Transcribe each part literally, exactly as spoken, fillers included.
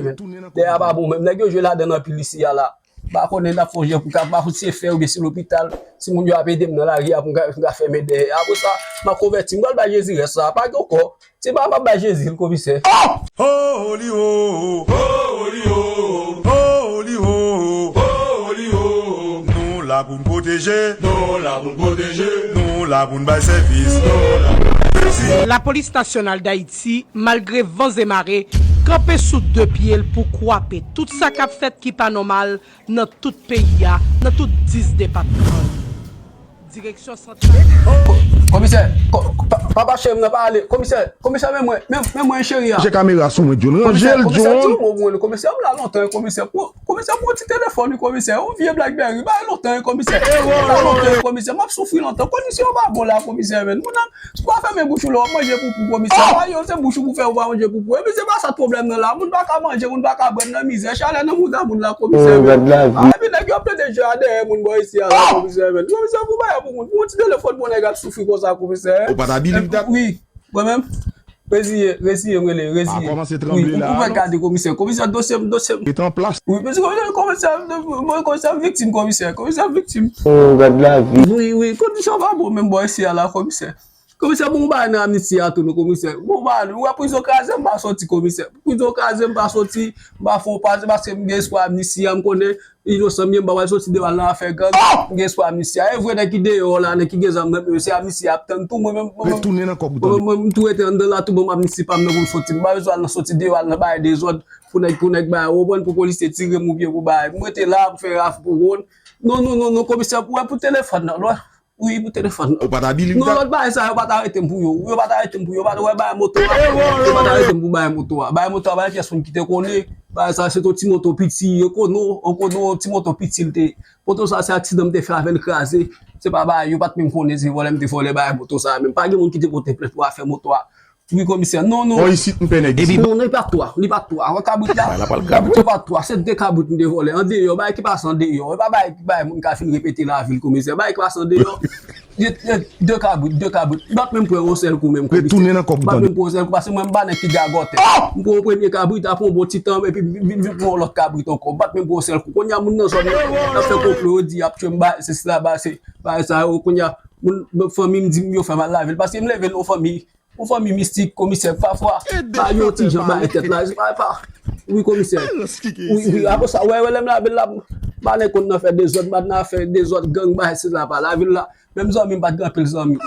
Dèyè a pa bon menm. Nèg yo jwe ladan l anpil isi a la. M pa konnen n ap fè yon jan pou ka, m pa konn si se fè oubyen si lopital, si moun yo ap ede m nan lari a pou m ka, pou m ka fèmen dèyè. Apre sa, m ap konvèti, m pral bay Jezi rès la. Pa gen ankò. Se pa m ap bay Jezi l, komisè. Holy ho, holy ho, holy ho, holy ho. Nou la pou n pwoteje, nou la pou n pwoteje, nou la pou n bay sèvis, nou la pou n bay sèvis. Lapolis Nasyonal Dayiti, malgre van e mare, kanpe sou de pye l pou kwape tout sa k ap fèt ki pa nòmal nan tout peyi a, nan tout dis depatman yo. Direksyon santral. Komisè, ko- pa- papa cheri m nan pa ale. Komisè, komisè, men mwen, men, men mwen cheri a. Ranje kamera sou mwen, John. Ranje l, John. Komisè, ti mo mwen, komisè, m la lontan, komisè. Pou, komisè, pou ti telefòn, komisè. Yon vye BlackBerry, bay lontan, komisè. M la lontan, komisè. M ap soufri lontan. Kondisyon yo pa bon la, komisè, men. Moun nan, si w pa fèmen bouch ou lè w ap manje poupou, komisè. Pa yo, se bouch ou pou fè, ou pa manje poupou. Epi se pa sa pwoblèm nan la. Moun pa ka manje, moun pa ka bwè nan mizè. Chalè nan mouda moun la, komisè, men. Epi nèg yo ap plede jwe a dèyè moun bò isi a la, komisè, men. Komisè, pou bagay pou moun. Pou yon ti telefòn pou nèg ap soufri konsa, komisè. Ou pa ta believe that? Wi, mwen menm. Reziye, reziye, m rele, reziye. Pa kòmanse tranble la, non. Wi, ou pral gade, komisè. Komisè, dosye m, dosye m. Ret an plas. Wi, komisè, komisè, komisè, viktim, komisè. Komisè, viktim. Oh, gad lavi. Wi, wi, kondisyon pa bon menm bò isi a la, komisè. Komisè, bon bagay nan Amnisti a tou, non, komisè. Bon bagay, ou wè prizon kraze, m pa soti, komisè. Prizon kraze, m pa soti, m pa fè yon pase, paske m gen espwa Amnisti a, m konnen inosan m ye, m pa pral soti deyò al nan afè gang, m gen espwa Amnisti a. E vre, nèg ki deyò la, nèg ki gen zam nan men yo, se Amnisti a ap tann tou, mwen menm, mwen menm, retounen nan kòb ou tande. Mwen menm, m tou rete anndan la, tou ban m Amnisti pa m nan pou m soti. M pa bezwen al nan soti deyò, al nan bay dezòd, pou nèg, pou nèg bay, ou konprann, pou polisye tire m oubyen pou bay. M rete la, m fè raf pou wonn. Non, non, non, non, komisè, pou, pou telefòn nan, non. Wi, pou telefòn nan. Ou pa ta believe that? Non, lòt bagay sa, yo pa ta arete m pou yo. Yo pa ta arete m pou yo. Yo pa ta, wè, bay moto a. Yo pa ta arete m pou bay moto a. Bay moto a, bay pyès moun ki te konnen. Bagay sa, se yon ti moto piti. Yo konnen, yo konnen, yon ti moto piti l te. Moto sa, se aksidan m te fè avè l kraze. Se pa bagay, yo pa t menm konnen se vòlè m te vòlè bay moto sa. Menm pa gen moun ki te pote plent pou afè moto a. Wi, komisè. Non, non. Bon, isit, m pè nèg isit. Non, non, li pa twa. Li pa twa. Wè kabrit la. Kabrit yo pa twa. Se de kabrit m te vòlè. Andeyò, bagay ki pase andeyò. E pa bagay, bagay moun ka fin repete lavil, komisè. Bagay ki pase andeyò. De, de, de kabrit, de kabrit. M pa t menm pran yon sèl kou menm, komisè. Retounen nan kòb ou tande. M pa t menm pran yon sèl kou, paske mwen, m pa nèg ki gagòtè. M pran yon premye kabrit, apre yon bon ti tan, epi vin, vin, vin pran yon lòt kabrit ankò. M pa t menm pran yon sèl kou. Kounye a, moun nan zòn nan, y ap fè konplo, yo di, y ap tchwe m, ba, se sila, ba, se, ba, sa, yo, kounye a, moun, fanmi m di m yo fè m al lavil. Paske m leve nan yon fanmi, yon fanmi mistik, komisè, pafwa, ba yo ti jan bay tèt la, se pa, pa, wi, komisè. Wi, wi, apre sa, wè, wè, lè m lave l la, m pa nan kont nan fè dezòd, m pa nan fè dezòd, gang, bay, se la, pa lavil la. Menm zanmi, m pa t gen anpil zanmi. Wi,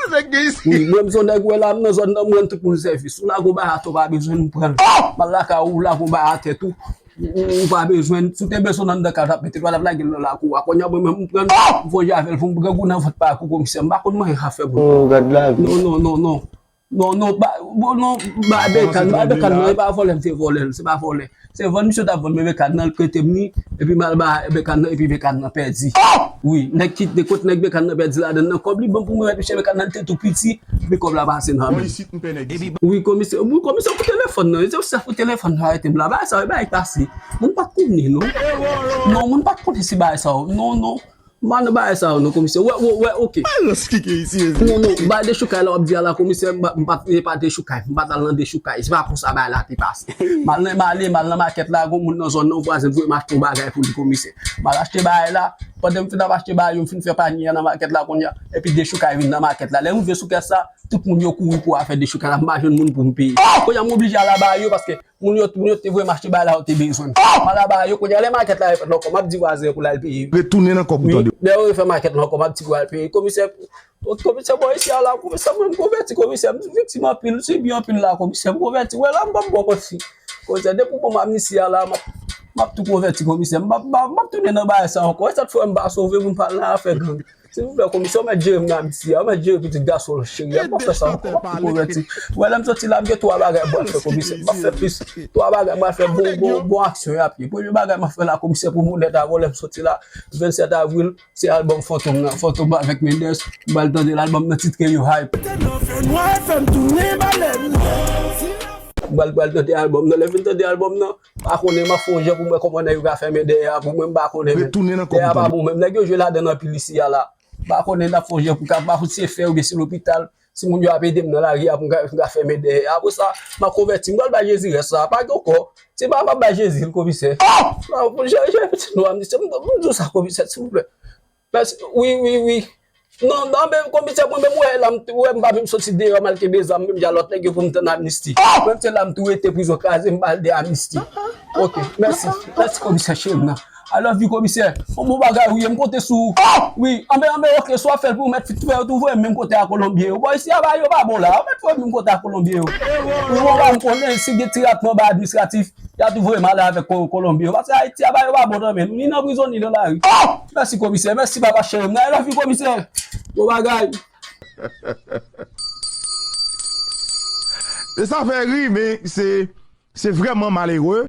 mwen, m se yon nèg, wè, la, m nan zòn nan, m rann tout moun sèvis. Ou lage yon bay atè, ou pa bezwen m pran l. M al lakay ou, ou lage yon bay atè tou. Ou, ou, ou pa bezwen, si w te bezwen l anndan kay la, w t ap mete l, w t ap lage l nan lakou a. Kounye a, mwen menm, m pran l, m fè yon javel pou m grangou nan vant pa kou komisè. M pa konn manyen afè moun. Oh, gad lavi. Non, non, non, non. Non, non, ba, bon, non, ba, Bekan, ba, Bekan, non, e pa vòlè, m te vòlè l, se pa vòlè. Se vann misye t ap vann mwen Bekan nan, l prete m li, epi m al ba Bekan nan, epi Bekan nan pèdi. Wi, nèg ki te kot nèg Bekan nan pèdi ladan nan, kòb li ban pou mwen, mèt misye Bekan nan, li te tou piti, epi kòb la pase nan men. Wi, komisè, wi, komisè pou telefòn nan, se sèf pou telefòn nan, arete m la, bagay sa, bagay pase. Moun pa t konnen, non. Non, moun pa t konnen si bagay sa, non, non. M pa nan bagay sa yo, non, komisè. Wè, wè, wè, oke. Non, non, bay dechoukay la w ap di a la, komisè, m pa, m pa, e pa dechoukay. M pa t al nan dechoukay. Se pa konsa bagay la te pase. M al nan, m ale, m al nan makèt la, gon moun nan zòn nan, yon vwazen m voye m achte yon bagay pou li, komisè. M al achte bagay la, pandan m fin ap achte bagay yo, m fin fè panye a nan makèt la kounye a, epi dechoukay vin nan makèt la. Lè m rive sou kès la, tout moun yo kouri pou afè dechoukay la, m pa jwenn moun pou m peye. Kounye a, m oblije al aba yo, paske moun yo, moun yo te voye m achte bagay la, yo te bezwen. M al aba yo, kounye a, lè makèt la refèt la ankò, m ap di vwazen an pou l al peye. Retounen nan kòb ou tande. Lè yo refè makèt la ankò, m ap di pou al peye. Komisè, komisè, bò isi a la, komisè, mwen, m konvèti, komisè, m viktim anpil, m sibi anpil la, komisè, m konvèti. Wè la, m ban m bon manti. Komisè, depi w ban m amnisti a la, m ap, m ap tou konvèti, komisè. M ap, m ap, m ap tounen nan bagay sa ankò. E sa k fè m pa sove pou m pa al nan afè gang. Silvouplè, komisè, ou mèt jere m nan amnisti a, ou mèt jere pitit gason w cheri a, m p ap fè sa ankò, m ap tou konvèti. Ou wè, lè m soti la, m gen twa bagay m pral fè, komisè. M p ap fè plis. Twa bagay m pral fè, bon, bon, bon aksyon y ap ye. Premye bagay m ap fè la, komisè, pou m onèt avè w, lè m soti la, vennsèt avril, se albòm Fantom nan, Fantom avèk Mendes. M pral tande l, albòm nan titre yo Hype. M pral, pral tande albòm nan, lè m fin tande albòm nan, pa konnen, m ap fè yon jan pou m wè kòman nèg yo ka fèmen dèyè a pou mwen, m pa konnen menm. Retounen nan kòb ou tande. Dèyè a pa bon menm. Nèg yo jwe ladan l anpil isi a la. M pa konnen, n ap fè yon jan pou ka, m pa konn si se fè oubyen si lopital. Timoun yo ap ede m nan lari a pou m ka, pou m ka fèmen dèyè. Apre sa, m a konvèti, m pral bay Jezi rès la. Pa gen ankò. Se pa m ap bay Jezi l, komisè. Ah! Je, je, non, amnisti, m, m di w sa, komisè, silvouplè. Mèsi. Wi, wi, wi. Non, non, men komisè, mwen menm, wè, la, m, wè, m pa menm soti deyò, m al kenbe zam, menm jan lòt nèg yo pou m tann amnisti. Ah! Mwen, se la, m tou rete prizon kraze, m pale de amnisti. Ok, mèsi. Mèsi, komisè, cheri m nan. I love you, komisè. Bon, bon bagay, wi, m konte sou ou. Ah! Wi, anben, anben, ok, si w ap fè l pou ou, mèt fè yo tou voye m menm kote a Kolonbyen yo. Bò, isi a ba yo pa bon la. Mèt voye m menm kote a Kolonbyen yo. Ou bon, ba m konnen, si gen ti ratman ba administratif, y a tou voye m ale avèk Ko-, Kolonbyen yo. Paske Ayiti a ba yo pa bon nan men. Ni nan prizon, ni nan lari. Ah! Mèsi, komisè. Mèsi, papa cheri m nan. I love you, komisè. Bon bagay. E sa fè ri, men se, se vrèman malere.